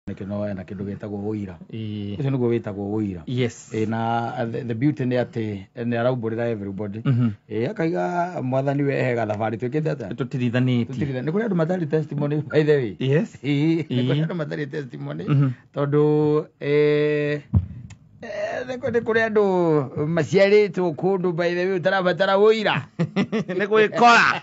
Nĩkĩo ena kĩndũ gĩtagwo ũira. Ĩĩ. Ũcio nĩguo wĩtagwo ũira. Yes. Ĩ, na the beauty nĩ atĩ nĩ araumbũrĩra everybody. Ĩ, akaiga mwathani we he gathabarĩ twĩkĩte atĩa? Tũtirithanĩtie. Tũtirithania. Nĩ kũrĩ andũ matarĩ testimony, by the way. Yes. Ĩ, nĩ kũrĩ Ĩĩ. andũ matarĩ testimony tondũ nĩ kũrĩ andũ maciarĩtwo kũndũ, by the way, ũtarabatara ũira. Nĩ gwĩkora.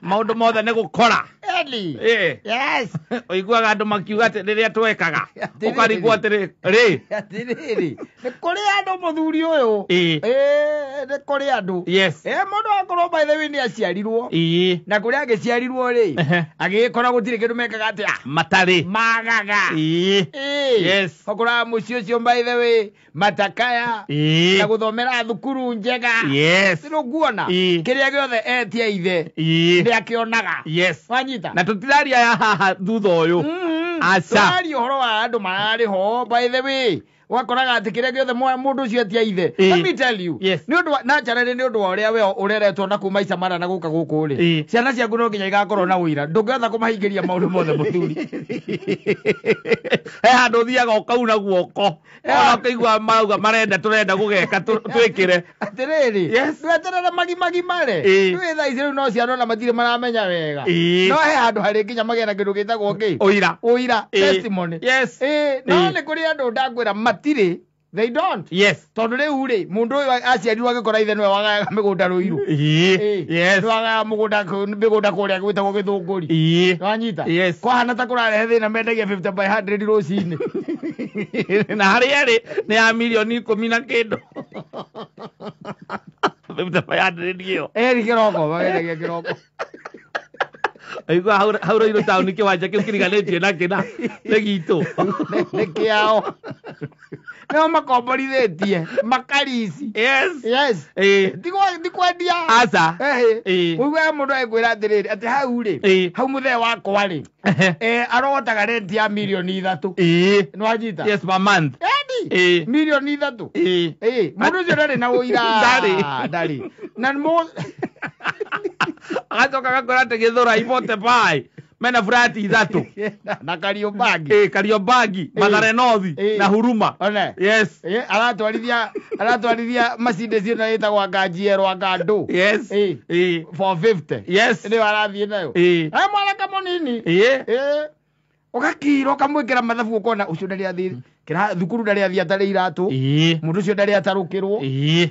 Maũndũ mothe nĩ gũkora. Eni. Ĩĩ. Yes. Ũiguaga andũ makiuga atĩ rĩrĩa twekaga. Atĩrĩrĩ. Ũkarigwo atĩrĩ, rĩ. Atĩrĩrĩ, nĩ kũrĩ andũ, mũthuri ũyũ. Ĩĩ. Ĩĩ, nĩ kũrĩ andũ. Yes. Ĩ, mũndũ akorwo, by the way, nĩ aciarirwo. Ĩĩ. Na kũrĩa agĩciarirwo rĩ, agĩgĩkora gũtirĩ kĩndũ mekaga atĩa? Matarĩ. Magaga. Ĩĩ. Ĩĩ. Yes. Ũkoraga mũciĩ ũcio, by the way, matakaya Ĩĩ. na gũthomera thukuru njega. Yes. Nĩũkuona Ĩĩ. kĩrĩa gĩothe etia ithe Ĩĩ. nĩ akĩonaga. Yes. Wanyita? Na tũtiraria ya haha thutha ũyũ. Aca. Tũraria ũhoro wa andũ mararĩ ho, by the way, ũgakoraga atĩ kĩrĩa gĩothe mũndũ ũcio etia ithe. Ĩĩ. Let me tell you, nĩ ũndũ wa naturally, nĩ ũndũ wa ũrĩa we ũreretwo na kuma Icamara na gũka gũkũ rĩ, ciana ciaku no nginya igakorwo na ũira. Ndũngĩhota kũmahingĩria maũndũ mothe, mũthuri. He handũ ũthiaga ũkauna guoko. Ona ũkaigua marauga marenda tũrenda gũgeka twĩkĩre. Atĩrĩrĩ, ndweterere magimagimare. Rĩu thaa ici rĩu no ciana ona matirĩ maramenya wega. No he handũ harĩ nginya magĩe na kĩndũ gĩtagwo kĩ? Ũira. Ũira. Testimony. Yes. Ĩĩ, no Ĩĩ. nĩ kũrĩ andũ ndakwĩra matirĩ, they don't. Yes. Tondũ rĩu rĩ, mũndũ ũyũ aciarirwo agĩkora ithe nĩwe wagayaga mĩgũnda Rũirũ. Ĩĩ. Yes. Nĩwe wagayaga mĩgũnda kũrĩa gwĩtagwo Gĩthũngũri. Wanyita? Yes. Kwahana ta kũrarehe thĩna mendagia 50 by 100 rũcinĩ. Na harĩa ĩrĩ nĩ ya mirioni 10 na kĩndũ. 50 by 100 ĩyo. Eri kĩroko, magendagia kĩroko. Aigua hau Rũirũ taũni kĩwanja kĩu kĩriganĩtie na kĩna nĩ gitũ. Nĩ kĩao. Nĩo makomborithĩtie makarici. Yes. Yes. Ĩĩ. Ti kwendia. Aca. Ĩhĩ. Ĩĩ. Ũiguaga mũndũ agĩkwĩra atĩrĩrĩ, atĩ hau rĩ, hau mũthee wakwa rĩ, arogotaga renti ya mirioni 3. Ĩĩ. Nĩwanyita? Yes, per month. Eni. Ĩĩ. Mirioni 3. Ĩĩ. Ĩĩ, mũndũ ũcio ndarĩ na ũira. Ndarĩ. Ndarĩ na mũ Agacoka agakwĩra atĩ Gĩthũrai 45 mena burati ithatũ. Na Kariobangi. Ĩĩ, Kariobangi, Mathare North na Huruma. One. Yes. Ĩĩ, aratwarithia Mercedes ĩno ĩtagwo anga njerũ anga ndũ. Yes. Ĩĩ. Ĩĩ. 450. Yes. Nĩyo arathiĩ nayo. Ĩĩ. Ĩ, mwanake mũnini. Ĩĩ. Ĩĩ, ũgakira ũkamwĩkĩra mathabu ũkona ũcio ndarĩ athiĩ thukuru, ndarĩ athiĩ atarĩ iratũ. Ĩĩ. Mũndũ ũcio ndarĩ atarũkĩrwo. Ĩĩ.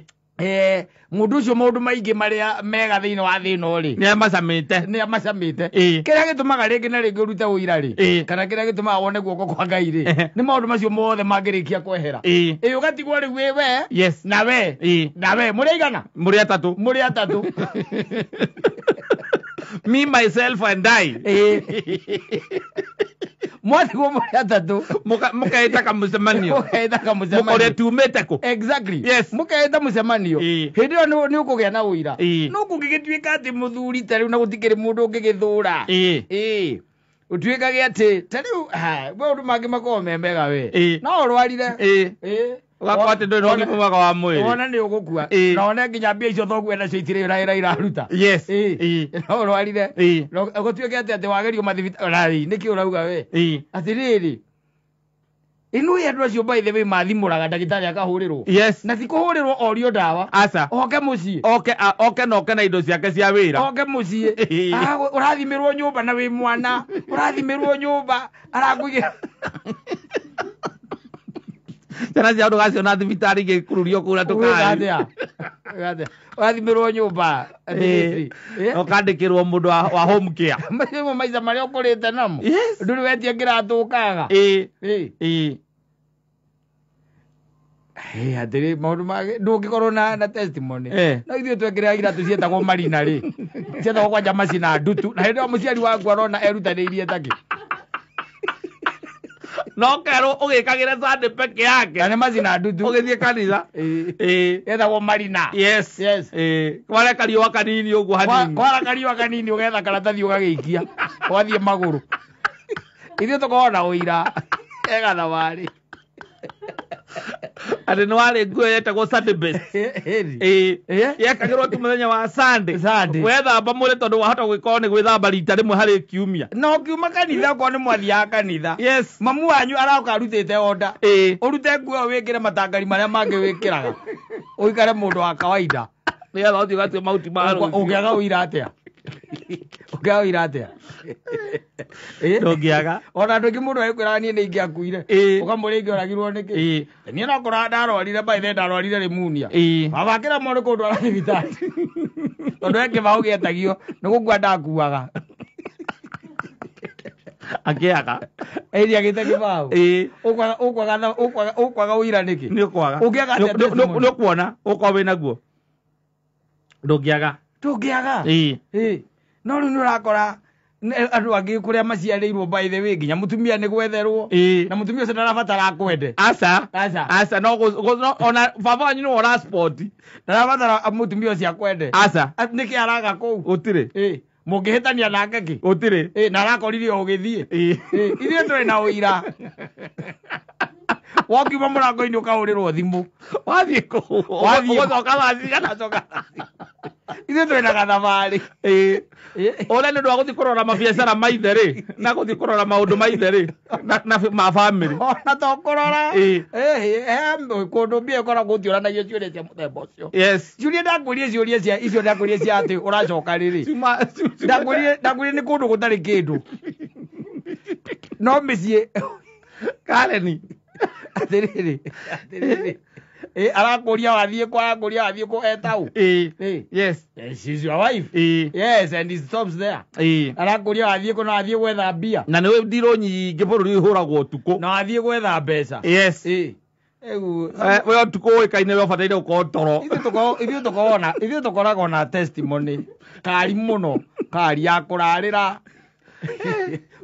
Mũndũ ũcio maũndũ maingĩ marĩa mega thĩinĩ wa thĩ ĩno rĩ, Nĩ amacamĩte. Nĩ amacamĩte. Ĩĩ. Kĩrĩa gĩtũmaga rĩngĩ na rĩngĩ ũrute ũira rĩ, Ĩĩ. kana kĩrĩa gĩtũmaga wone guoko kwa Ngai rĩ, nĩ maũndũ macio mothe mangĩrĩkia kwehera. Ĩĩ. Ĩĩ, ũgatigwo rĩu wĩ we Yes. na we Ĩĩ. na we, mũrĩ aigana? Mũrĩ atatũ. Mũrĩ atatũ. Me, myself and I. Ĩĩ, mwatigwo mũrĩ atatũ. Mũkeĩta kamũcemanio. Mũkeĩta kamũcemanio. Mũkorĩa tumĩte kũ. Exactly. Yes. Mũkeĩta mũcemanio. Ĩĩ. Hĩndĩ ĩyo nĩ ũkũgĩa na ũira. Ĩĩ. No kũngĩgĩtuĩka atĩ mũthuri ta rĩu na gũtikĩrĩ mũndũ ũngĩgĩthũra. Ĩĩ. Ĩĩ, ũtuĩkage atĩ ta rĩu maũndũ mangĩ makoragwo me mega we. Ĩĩ. No ũrwarire. Ĩĩ. Ĩĩ. Ũgakorwo atĩ ndũrĩ na ũgima mwega wa mwĩrĩ. Wona nĩ ũgũkua. Ĩĩ. Na wone nginya mbia icio thoguo nacio itirĩ wĩra iraruta. Yes. Ĩĩ. Ĩĩ. No ũrwarire. Ĩĩ. No gũtuĩke atĩ wagerio mathibitarĩ, nĩkĩ ũrauga we? Ĩĩ. Atĩrĩrĩ, ĩno andũ acio, by the way, mathimũraga ndagĩtarĩ akahũrĩrwo. Yes. Na ti kũhũrĩrwo orio ndawa. Aca. Oke mũciĩ. Oke oke na oke na indo ciake cia wĩra. Oke mũciĩ. Ĩĩ. Ah, ũrathimĩrwo nyũmba na wĩ mwana ũrathimĩrwo nyũmba arakũigĩra. Ciana cia ndũgaciona thibitarĩ igĩkururio kũu na Ũgwĩka tũkari. atĩa? Ũgwĩka atĩa? Ũrathimĩrwo nyũmba. Ĩĩ. Ĩĩ. Ũkandĩkĩrwo mũndũ wa home care. Macio nĩmo maica marĩa ũkũrĩte namo. Yes. Ndũrĩ wetia kĩratũ ũkaga. Ĩĩ. Ĩĩ. Ĩĩ. Ĩ, atĩrĩ, maũndũ mangĩ ndũngĩkorwo na testimony. Eh. No ithuĩ twekĩraga iratũ cietagwo marina rĩ, cietagwo kwanja macina ndutu, na hĩndĩ ĩyo mũciari waku arona erutanĩirie takĩ. No kerwo ũgĩkagĩre Sunday peke yake. Na nĩ macina ndutu. Ũgĩthiĩ kanitha. Ĩĩ. Ĩĩ. Etagwo marina. Yes. Yes. Ĩĩ. Kware kariũa kanini ũguo hanini. Kwara kariũa kanini ũgetha karatathi ũgagĩikia ũgathiĩ magũrũ. Ithuĩ tũkoragwo na ũira ega thabarĩ. Atĩ nĩ warĩ nguo yetagwo Sunday best. Ĩĩ. Ĩĩ. Yekagĩrwo tu mũthenya wa Sunday. Sunday. Wethamba mwĩrĩ tondũ wahota gũgĩkorwo nĩ gwĩthamba rita rĩmwe harĩ kiumia. No kiuma kanitha okorwo nĩ mwathiaga kanitha. Yes. Mamu wanyu aroka arutĩte order. Ĩĩ. Ũrute nguo ĩyo wĩkĩre matangari marĩa mangĩ wĩkĩraga. Ũikare mũndũ wa kawaida. Nĩgetha ũthiĩ ũgatue mahuti ma rũciũ. Ũngĩaga ũira atĩa? Ũngĩaga ũira atĩa? Ĩĩ. Ndũngĩaga. Ona andũ aingĩ mũndũ agĩkwĩraga niĩ nĩ ingĩakuire. Ĩĩ. Ũkamũria ingĩoragirwo nĩkĩ? Ĩĩ. Niĩ no kũra ndarwarire by then ndarwarire pneumonia. Ĩĩ. Baba akĩremwo nĩ kũndwara thibitarĩ. Tondũ he kĩbaũ gĩetagio nĩ gũkua ndakuaga. Akĩaga. Ĩri agĩte kĩbaũ. Ĩĩ. Ũkwaga ũira nĩkĩ? Nĩ ũkwaga. Ũngĩaga atĩa testimony? Nĩ ũkuona ũkorwo wĩ naguo. Ndũngĩaga. Ndũngĩaga. Ĩĩ. Ĩĩ. No rĩu nĩ ũrakora andũ angĩ kũrĩa maciarĩirwo by the way nginya mũtumia nĩ gwetherwo. Ĩĩ. Na mũtumia ũcio ndarabatara akwende. Aca. Aca. Aca no ona baba wanyu nĩwe ũra sport. Ndarabatara mũtumia ũcio akwende. Aca. Nĩkĩ araga kũu? Gũtirĩ. Ĩĩ. Mũngĩhĩtania nake kĩ? Gũtirĩ. Ĩĩ, na arakorire o ũgĩthiĩ. Ĩĩ. Ĩĩ, ithuĩ tũrĩ na ũira. Wokiuma mũrango-inĩ ũkahũrĩrwo thimũ. Wathiĩ kũu. Wathiĩ. Ũgũcoka thaa cigana? Ithuĩ tũrĩ na gathabarĩ. Ĩĩ. Ĩĩ. Ũrĩa nĩ ũndũ wa gũthiĩ kũrora mabiacara ma ithe rĩ, na gũthiĩ kũrora maũndũ ma ithe rĩ, na ma bamĩrĩ. Ona to kũrora. Ĩĩ. Ĩĩ, he kũndũ mbia ĩkoragwo gũtiũranagia ciũria cia mũthemba ũcio. Yes. Ciũria ndakũrie ciũria cia icio ndakũrie cia atĩ ũracoka rĩrĩ. Ndakũrie nĩ kũndũ gũtarĩ kĩndũ. No mĩciĩ Kareni. atĩrĩrĩ, atĩrĩrĩ. Ĩĩ, arakũria wathiĩ kũ, arakũria wathiĩ kũ etau. Ĩĩ. Ĩĩ. Yes. She's your wife. Ĩĩ. Yes, and it stops there. Ĩĩ. Arakũria wathiĩ kũ na wathiĩ gwetha mbia. Na nĩ ndirũ nyingĩ bũrũri ihũragwo ũtukũ. Na wathiĩ gwetha mbeca. Yes. Ĩĩ. Rĩu We ũtukũ ũĩkaine we ũbataire gũkorwo toro. Ithuĩ tũkoragwo na testimony kari mũno, kari ya kũrarĩra,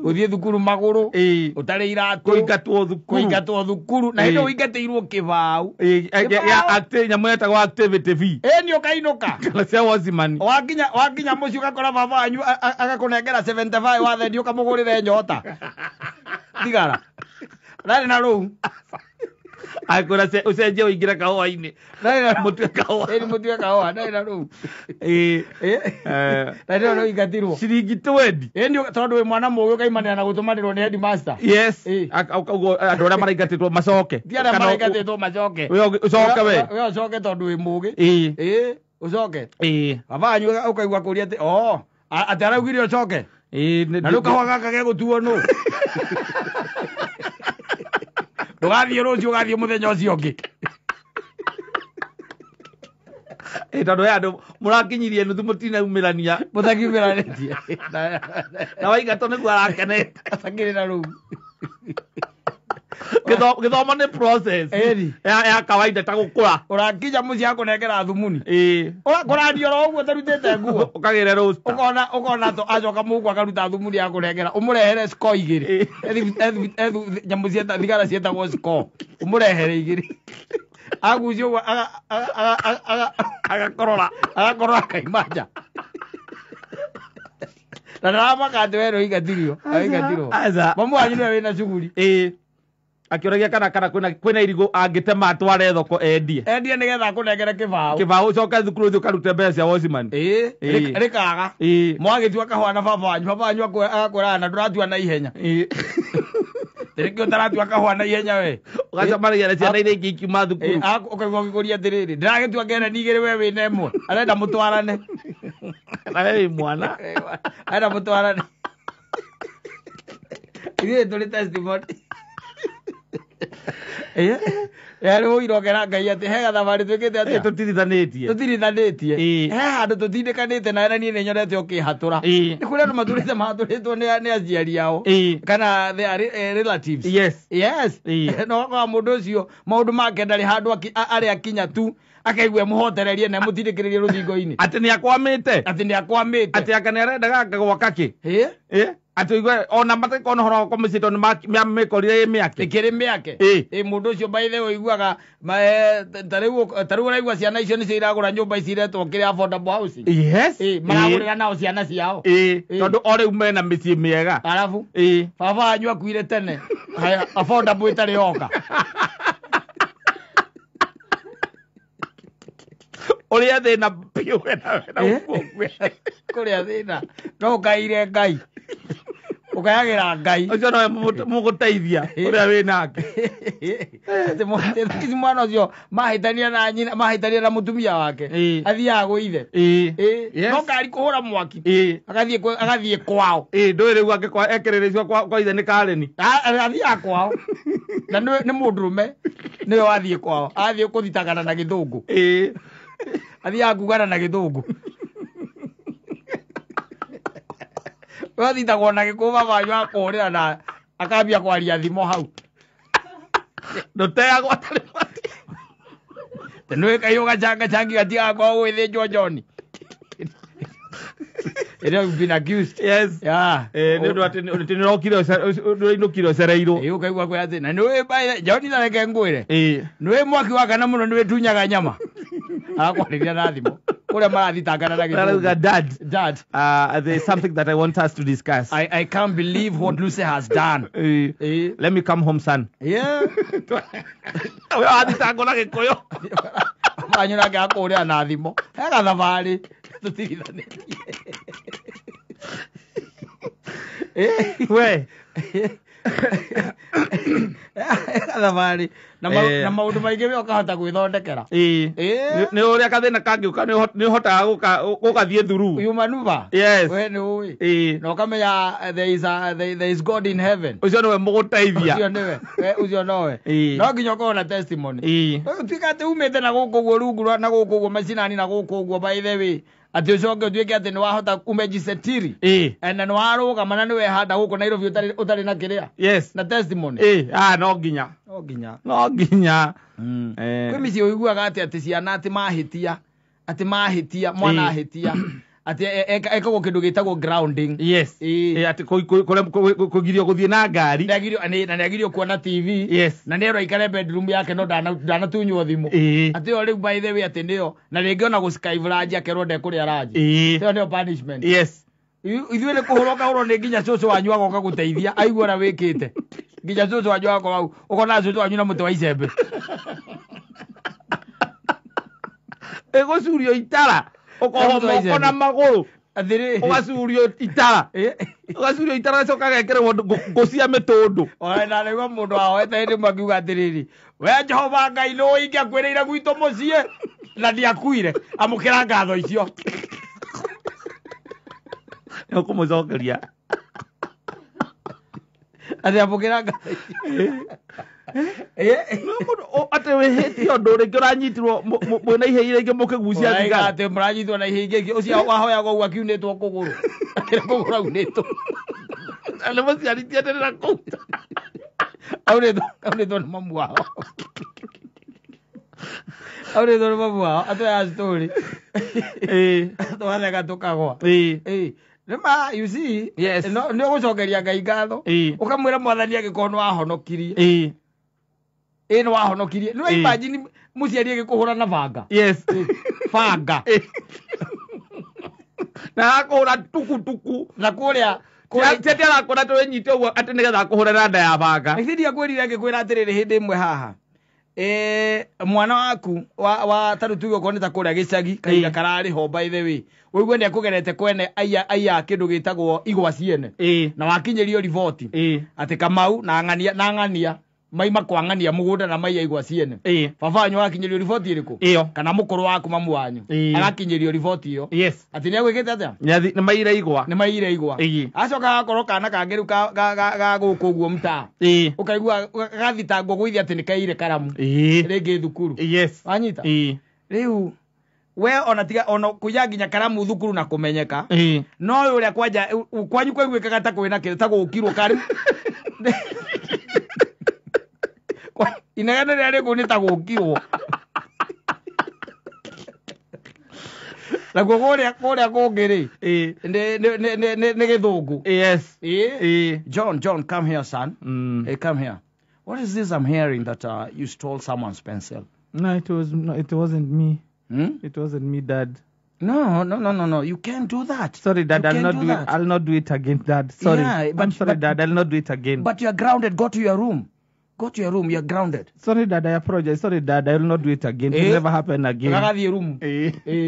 gũthiĩ thukuru magũrũ, Ĩĩ. ũtarĩ iratũ, Kũingatwo thukuru. kũingatwo thukuru, na hĩndĩ Ĩĩ. ũingatĩirwo kĩbaũ. Ĩĩ, ya nyamũ yetagwo activity fee. Ĩĩ nĩ ũkainũka. Kana cia watchman. Wakinya mũciĩ ũgakora baba wanyu agakũnengera 75 wathendi ũkamũgũrĩre nyota. Thigara. Ndarĩ na rũu. Akwĩra ũcenjie ũingĩre kahũa-inĩ. Ndarĩ na Mũtue kahũa. Ĩĩ mũtue kahũa, ndarĩ na rũu. Ĩĩ. Ĩĩ. Na ndio ũingatirwo. Ciringi 20. Ĩĩ nĩ tondũ wĩ mwana mũũgĩ ũkaimanĩra na gũtũmanĩrwo nĩ headmaster. Yes. Ĩĩ. Ũguo andũ arĩa maraingatĩtwo macoke. Ti arĩa maraingatĩtwo macoke. We ũcoke we. We ũcoke tondũ wĩ mũũgĩ. Ĩĩ. Ĩĩ, ũcoke. Ĩĩ. Baba wanyu ũkaigua kũria atĩ oh, atĩ araugire ũcoke. Ĩĩ. Na rĩu kahũa gaka gegũtuo nũ? Ndũgathiĩ rũciũ ũgathiĩ mũthenya ũcio ũngĩ. Ĩĩ tondũ he andũ mũrakinyirie nuthu mũtinaumĩrania. Mũtakiumĩranĩtie. Na waingatwo nĩguo arakenete. Atakĩrĩ na rũu. Gĩthomo nĩ process. Ĩni. Ya kawaida ta gũkũra. Ũrakinya mũciĩ akũnengera thumuni. Ĩĩ. Ũrakũranio oro ũguo ũtarutĩte nguo. Ũkagĩre roaster. Ũkona to acoka mũhuko akaruta thumuni akũnengera ũmũrehere score igĩrĩ. Ĩĩ. Nyamũ cieta thigara ciĩtagwo score. Ũmũrehere igĩrĩ. Agucia ũguo Agakorora. agakorora akaima nja. Na ndaramaka atĩ we nĩũingatirwo. Ũingatirwo. Aca. Mamu wanyu nĩwe wĩna cuguri. Ĩĩ. Akĩũragia kana kwĩna irigũ angĩtema atware thoko endie. Endie nĩgetha akũnengere kĩbaũ. Kĩbaũ ũcoke thukuru ũthiĩ ũkarute mbeca cia watchman. Ĩĩ. Ĩĩ. Rĩkaga. Ĩĩ. Mwagĩtua kahũa na baba wanyu, baba wanyu agakwĩraga na ndũratua na ihenya. Ĩĩ. Rĩngĩ ũtaratua kahũa na ihenya we. Ũgacemanagia na ciana iria ingĩ ikiuma thukuru. Ũkaigua ũgĩkũria atĩrĩrĩ, ndĩragĩtua ngereni igĩrĩ we wĩna ĩmwe. Arenda mũtwarane. Na we wĩ mwana. Arenda mũtwarane. Ithuĩ tũrĩ testimony. Ĩĩ. Rĩu ũira ũkera Ngai atĩ he gathabarĩ twĩkĩte atĩa? Tũtirithanĩtie. Tũtirithanĩtie. Ĩĩ. He handũ tũtindĩkanĩte nawe na niĩ nĩnyonete ũkĩhatũra. Ĩĩ. Nĩ kũrĩ andũ matũrĩte mahatũrĩtwo nĩ aciari ao. Ĩĩ. Kana their relatives. Yes. Yes. Ĩĩ. Na ũgakora mũndũ ũcio maũndũ make ndarĩ handũ arĩa akinya tu akaigua emũhotererie na emũtindĩkĩrĩrie rũthingo-inĩ. Atĩ nĩakwamĩte. Atĩ nĩakwamĩte. Atĩ anga nĩarendaga anga gwaka kĩ. Ĩĩ. Ĩĩ. Atĩ ũigue ona mategũkorwo na ũhoro wa gwaka mũciĩ tondũ nĩmamĩkorire ĩ mĩake. Ĩkĩrĩ mĩake. Ĩĩ. Ĩĩ mũndũ ũcio by the way ũiguaga ta rĩu ũraigua ciana icio nĩcio iragũra nyũmba ici iretwo kĩrĩa affordable housing. Yes. Ĩĩ, maragũrĩra nao ciana ciao. Ĩĩ. Ĩĩ. Tondũ o rĩu mena mĩciĩ mĩega. Arabu Ĩĩ. baba wanyu akuire tene. Haya, affordable ĩtarĩ yoka. Ũrĩa thĩna biũ wena wena Kũrĩa thĩna no ũkaire Ngai. Ũkayagĩra Ngai. Ũcio nowe mũgũteithia ũrĩa wĩ nake. Atĩ mwana ũcio mahĩtania na nyina, mahĩtania na mũtumia wake. Athiaga gwĩ ithe. No kari kũhũra mwaki. Agathiĩ kwao. Ndũĩ rĩu angĩkorwo ekererecio kwa ithe nĩ Kareni. Athiaga kwao. Na nĩ mũndũrũme nĩwe wathiĩ kwao. Athiĩ kũthitangana na gĩthũngũ. Athiaga kugana na gĩthũngũ. Wathitagwo na gĩkũyũ baba wanyu akũhũrĩra na akambia kwaria thimo hau. Ndũteagwo atarĩ mwaki. Nĩũĩ kaiyũ gacangachangi gatigaga kwao gwĩthĩnjwo John. It has been accused. Yes. Yeah. Nĩ ũndũ atĩ nĩ ũrainũkire ũcereirwo. Ũkaigua kwĩ atĩ na nĩũĩ John na reke ngwĩre. Nĩũĩ mwaki wakana mũno nĩwĩtunyaga nyama. Arakwarĩria na thimũ. Kũrĩa marathitangana na gĩthũngũ. Dad. Dad. There is something that I want us to discuss. I can't believe what Lucy has done. Let me come home, son. Yeah. We wathitangwo na gĩkũyũ. Wanyu nake akũhũrĩra na thimũ. He gathabarĩ tũtigithanĩtie. We. Gathabarĩ. Na maũndũ maingĩ we ũkahota gwĩthondekera. Nĩ ũrĩa gathĩna kangĩũka nĩ ũhotaga gũgathiĩ through. You maneuver. Yes. We nĩ ũĩ. Na ũkamenya there is God in heaven. Ũcio nĩwe mũgũteithia. Ũcio nĩwe. Ũcio nowe. No nginya ũkorwo na testimony. Ũtuĩke atĩ umĩte na gũkũ ũguo rungu rwa na gũkũ ũguo macinani na gũkũ ũguo by the way. Atĩ ũcoke ũtuĩke atĩ nĩ wahota umejisetiri. Na nĩ warũgama na nĩ wehanda gũkũ Nairobi ũtarĩ na kĩrĩa. Yes. Na testimony. No nginya. No nginya. No nginya. Kwĩ mĩciĩ ũiguaga atĩ ciana atĩ mahĩtia. Atĩ mahĩtia, mwana ahĩtia. Atĩ ekagwo kĩndũ gĩtagwo grounding. Yes. Atĩ kũgirio gũthiĩ na ngari. Na nĩagirio kuona TV. Yes. Na nĩerwo aikare bedroom yake no ndanatunywo thimũ. Atĩ ĩyo rĩu by the way atĩ nĩyo na rĩngĩ ona gũskype ranji akerwo ndekũrĩa ranji. Ĩyo nĩyo punishment. Yes. Ithuĩ nĩ kũhũrwo ũkahũrwo nĩ nginya cũcũ wanyu agoka gũteithia aigua ũrĩa wĩkĩte. Nginya cũcũ wanyu agoka hau ũkona cũcũ wanyu na mũtĩ wa icembe. Ĩgũcurio itara. Ũkohwo moko na magũrũ. Atĩrĩ. Ũgacurio itara. Ũgacurio itara gacoka gekĩrwo ngũ cia mĩtũndũ. Ona ndaigua mũndũ ahoete hĩndĩ ĩmwe akiuga atĩrĩrĩ, we Jehova Ngai nĩũĩ ingĩakwĩrĩire gwitũ mũciĩ na ndiakuire, amũkĩra ngatho icio. Nĩ ũkũmũcokeria. Atĩ amũkĩra ngatho icio. Atĩ wĩhĩtie ũndũ rĩngĩ ũranyitirwo mwĩna ihĩĩ rĩngĩ mũkĩgucia thigara. Atĩ mũranyitwo na ihĩĩ ingĩ ũcio wahoyagwo ũguo akiunĩtwo kũgũrũ. Akĩrĩ kũgũrũ aunĩtwo. Na nĩ mũciari ti atĩ na kũu. Aunĩtwo nĩ mamu wao. Aunĩtwo nĩ mamu wao. Atũheaga story. Twatheka tũkagwa. Nĩma, you see, Yes. nĩ ũgũcokeria Ngai ngatho. Ũkamwĩra mwathani angĩkorwo nĩ wahonokirie. Nĩ wahonokirie. Nĩ imagine mũciari agĩkũhũra na banga. Yes. Banga. Na akũhũra tukutuku. Na kũrĩa Ti atĩ arakũra tũnyite ũguo atĩ nĩgetha akũhũre na nda ya banga. Githĩ ndiakwĩrire ngĩkwĩra atĩrĩrĩ hĩndĩ ĩmwe haha. Mwana waku wa ta rĩu tuge okorwo nĩ ta kũrĩa gĩcagi kahinda kararĩ ho by the way. Ũigue nĩ akũgerete kwene aiya kĩndũ gĩtagwo igwa ciene. Na wakinyĩrio riboti. Atĩ Kamau na ng'ania maima kwa ng'ania mũgũnda na maiya igwa ciene. Baba wanyu agakinyĩrio riboti ĩrĩkũ? Ĩyo. Kana mũkũrũ waku mamu wanyu. Agakinyĩrio riboti ĩyo. Yes. Atĩ nĩ agwĩkĩte atĩa? Nĩ maire igwa. Nĩ maire igwa. Acoka agakorwo kana kangĩ rĩu ga gũkũ ũguo mtaa. Ũkaigua gathitangwo gwĩthia atĩ nĩ kaire karamu. Rĩngĩ thukuru. Yes. Wanyita? Rĩu we ona tiga ona kuiya nginya karamu thukuru na kũmenyeka. No ũrĩa kwanja kwanyu kwaiguĩkaga ta kwĩna kĩndũ ta gũkirwo karĩ. Inegene rĩrĩa rĩkũ nĩ ta gũkirwo. Nakuo kũrĩa kũngĩ rĩ, nĩ gĩthũngũ. Yes. John, come here, son. Hey, come here. What is this I'm hearing that you stole someone's pencil? No, it wasn't me. It wasn't me, Dad. No. You can't do that. Sorry, Dad. I'll not do it. I'll not do it again, Dad. Sorry. Yeah, I'm sorry, Dad. I'll not do it again. But you're grounded. Go to your room. Go to your room, you're grounded. Sorry dad, I apologize. Sorry dad, I will not do it again. It will never happen again. Gagathiĩ room.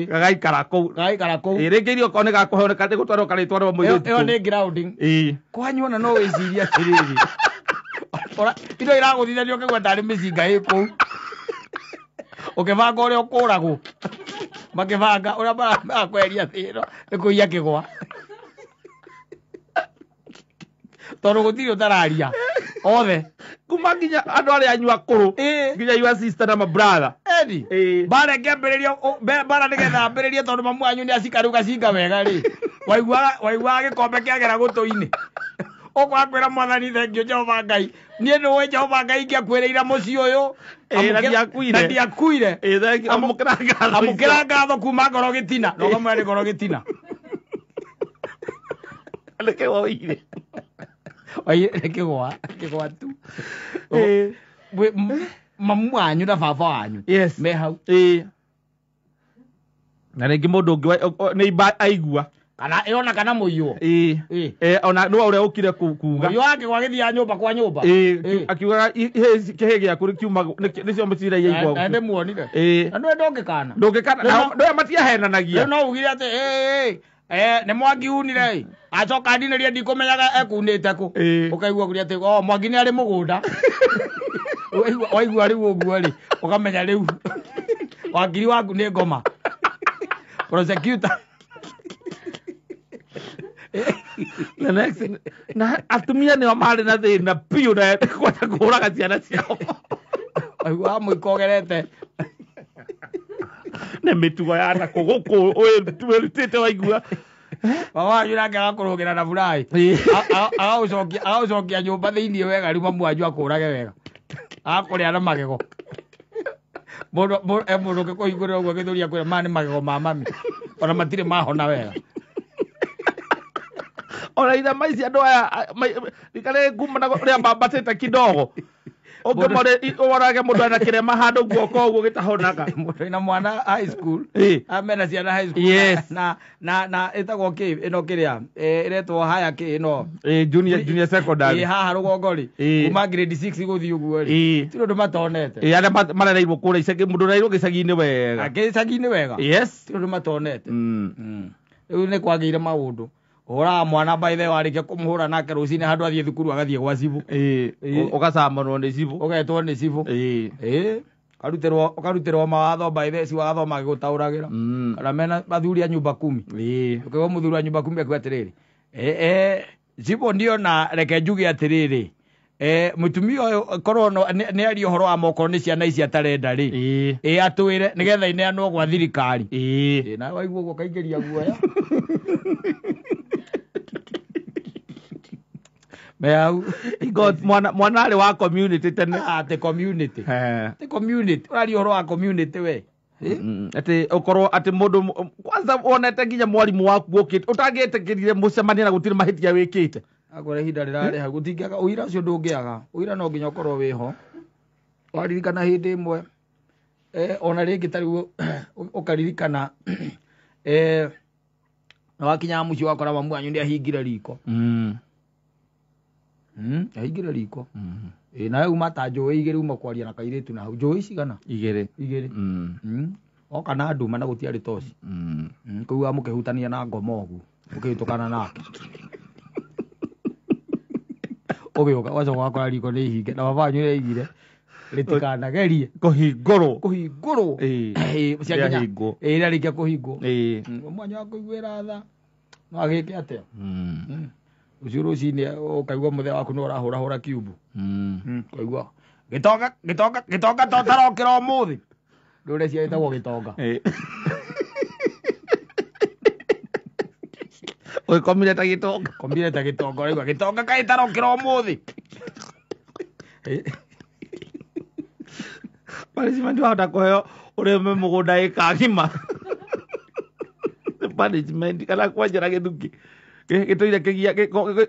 Gagaikara kũu. Gagaikara kũu. Rĩngĩ irio okorwo nĩ gakũheo nĩ gũtwarwo karĩtwarwo mũirĩtu. Ĩyo nĩ grounding. Kwanyu ona no wĩcirie atĩrĩrĩ. Indo iragũthithanio ũkaigua tarĩ mĩcinga ĩ kũu. Ũkĩbanga ũrĩa ũkũragwo. Makĩbanga ũrĩa marakweheria thĩ ĩno nĩ kũiya kĩgwa. Tondũ gũtirĩ ũtararia. Othe. Kuma nginya andũ arĩa anyu akũrũ. Nginya your sister na my brother. Edi. Bara ĩngĩambĩrĩria bara nĩgetha ambĩrĩrie tondũ mamu wanyu nĩ acika rĩu gacinga wega rĩ. Waiguaga gĩkombe kĩagera gũtũ-inĩ. Ũkwaga kwĩra mwathani thengio Jehova Ngai. Niĩ nĩũĩ Jehova Ngai ingĩakuĩrĩire mũciĩ ũyũ. Na ndiakuire. Na ndiakuire. Thank you. Amũkĩra ngatho. Amũkĩra ngatho kuma ngoro gĩtina. Na ũkamwĩra nĩ ngoro gĩtina. Nĩkĩ woire? Oire kĩgwa, kĩgwa tu. Mamu wanyu na baba wanyu. Yes. Me hau. Na rĩngĩ mũndũ ũngĩ nĩ imba aigua. Kana ĩona kana mũiywo. Ona nĩwe ũrĩa ũkire kuga. Mũiywo wake gwagĩthiaga nyũmba kwa nyũmba. Akiugaga kĩhĩ gĩaku kiuma nĩcio mĩcira iria Na ndĩmuonire. Na nĩwe ndũngĩkana. Ndũngĩkana. Ndũĩ matiahenanagia. Rĩu no ugire atĩ nĩ Mwangi unire. Acoka ndinĩrie ndikũmenyaga ekunĩte kũ. Ũkaigua kũrĩa atĩ o Mwangi nĩ arĩ mũgũnda. Waigua rĩu ũguo rĩ, ũkamenya rĩu wakiri waku nĩ ngoma. Prosecutor. The next na atumia nĩo marĩ na thĩna biũ na kwenda kũhũraga ciana ciao. Waigua mũiko ũgerete. Nĩ mĩtugo ya nakũ gũkũ wĩrutĩte waigua. Baba wanyu nake agakũrũgĩra na buraĩ. Agagũcokia nyũmba thĩinĩ wega rĩu mamu wanyu akũrage wega. Agakũrĩa na magego. Mũndũ ũngĩkũhingũrĩra ũguo gĩthũri akwĩra maya nĩ magego ma mami. Ona matirĩ mahona wega. Ona ithama ici andũ aya rikare kuma na ũrĩa mambatĩte kidogo. Ũngĩmorage mũndũ ena kĩrema handũ guoko ũguo gĩtahonaga. Mũndũ ena mwana high school. Amena ciana high school. Yes. Na ĩtagwo kĩ ĩno kĩrĩa ĩretwo haya kĩ ĩno. Junior secondary. Haha rũgongo rĩ. Kuma grade 6 gũthiĩ ũguo rĩ. Ti ũndũ matonete. Arĩa marereirwo kũrĩa icagi mũndũ ũrereirwo gĩcagi-inĩ wega. Gĩcagi-inĩ wega. Yes. Ti ũndũ matonete. Rĩu nĩ kwagĩire maũndũ. Ũhũraga mwana by the way warĩkia kũmũhũra nake rũcinĩ handũ athiĩ thukuru agathiĩ gwa cibũ. Ũgacamanwo nĩ cibũ. Ũgetwo nĩ cibũ. Ũkarutĩrwo mawatho by the way cibũ agathoma agĩgũtaũragĩra. Kana mena athuri a nyumba kumi. Ũkaigua mũthuri wa nyumba kumi akiuga atĩrĩrĩ. Cibũ ndiona reke njuge atĩrĩrĩ. Mũtumia ũyũ korwo nĩ aria ũhoro wa moko nĩ ciana ici atarenda rĩ. Atwĩre nĩgetha ineanwo gwa thirikari. Na waigua ũguo ũkaingĩria guoya. Meau God mwana arĩ wa community tene. Atĩ community. Atĩ community. Ũraria ũhoro wa community we. Atĩ ũkorwo atĩ mũndũ kwanza wonete nginya mwarimũ waku ũkĩte ũtangĩetĩkĩrire mũcemanie na gũtirĩ mahĩtia wĩkĩte. Akwĩra ihinda rĩrarĩ hau gũtingĩaga ũira ũcio ndũngĩaga. Ũira no nginya ũkorwo wĩho. Waririkana hĩndĩ ĩmwe ona rĩngĩ ta rĩu ũkaririkana na wakinyaga mũciĩ ũgakora mamu wanyu nĩ ahingire riko. Ahingire riko. Nawe uma ta njũĩ igĩrĩ uma kwaria na kairĩtu na hau. Njũĩ cigana? Igĩrĩ. Oka na nduma na gũtiarĩ toci. Kũu mũkĩhutania na ngoma ũguo. Mũkĩhĩtũkana nake. Ũgĩũka ũgacoka ũgakora riko nĩ ihinge na baba wanyu nĩ aigire rĩtikanagerie kũhingũrwo. Kũhingũrwo. Rĩahingwo. Rĩarĩkia kũhingwo. Mwanyu wa kũiguĩra tha. No agĩke atĩa? Rũciũ rũcinĩ ũkaigua mũthee waku nĩ ũrahũrahũra kiumbu. Ũkaigua gĩtonga gĩtonga gĩtonga to tarokĩra ũmũthĩ. Ndũre cia ĩtagwo gĩtonga. Ũgĩkomire ta gĩtonga. Komire ta gĩtonga ũraigua gĩtonga kaĩ tarokĩra ũmũthĩ. Punishment wahota kũheo ũrĩme mũgũnda ĩka ng'ima. Punishment kana kwenjera gĩthukĩ. Gĩtũire kĩgia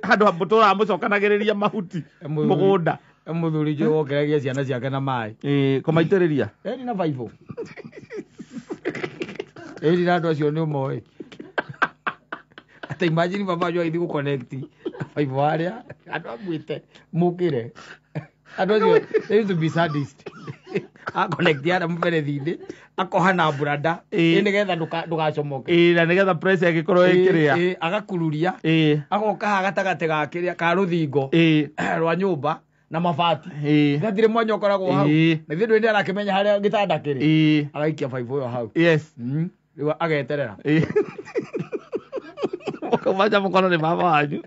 handũ ha mũtũraga mũcokanagĩrĩria mahuti mũgũnda. Mũthuri njũĩ wokeragia ciana ciake na maĩ. Kũmaitĩrĩria. Ĩni na baibũ. Ĩni na andũ acio nĩ ũmoĩ. Ata imagine baba wanyu agĩthiĩ gũconnect baibũ harĩa andũ amwĩte mũkĩre. Andũ acio, they used to be sadist. Aconnect harĩa mũberethi-inĩ, akoha na brada, nĩgetha ndũgacomoke. Ĩĩ, na nĩgetha pressure ĩgĩkorwo ĩkĩrĩa. Agakururia, agoka haha gatagatĩ ga kĩrĩa ka rũthingo rwa nyũmba na mabati. Gatirĩ mwanya ũkoragwo hau. Na ithuĩ ndũĩ nĩarakĩmenya harĩa gĩtanda kĩrĩ. Agaikia baibũ ĩyo hau. Rĩu ageterera. Mũkauma nja mũkono nĩ baba wanyu.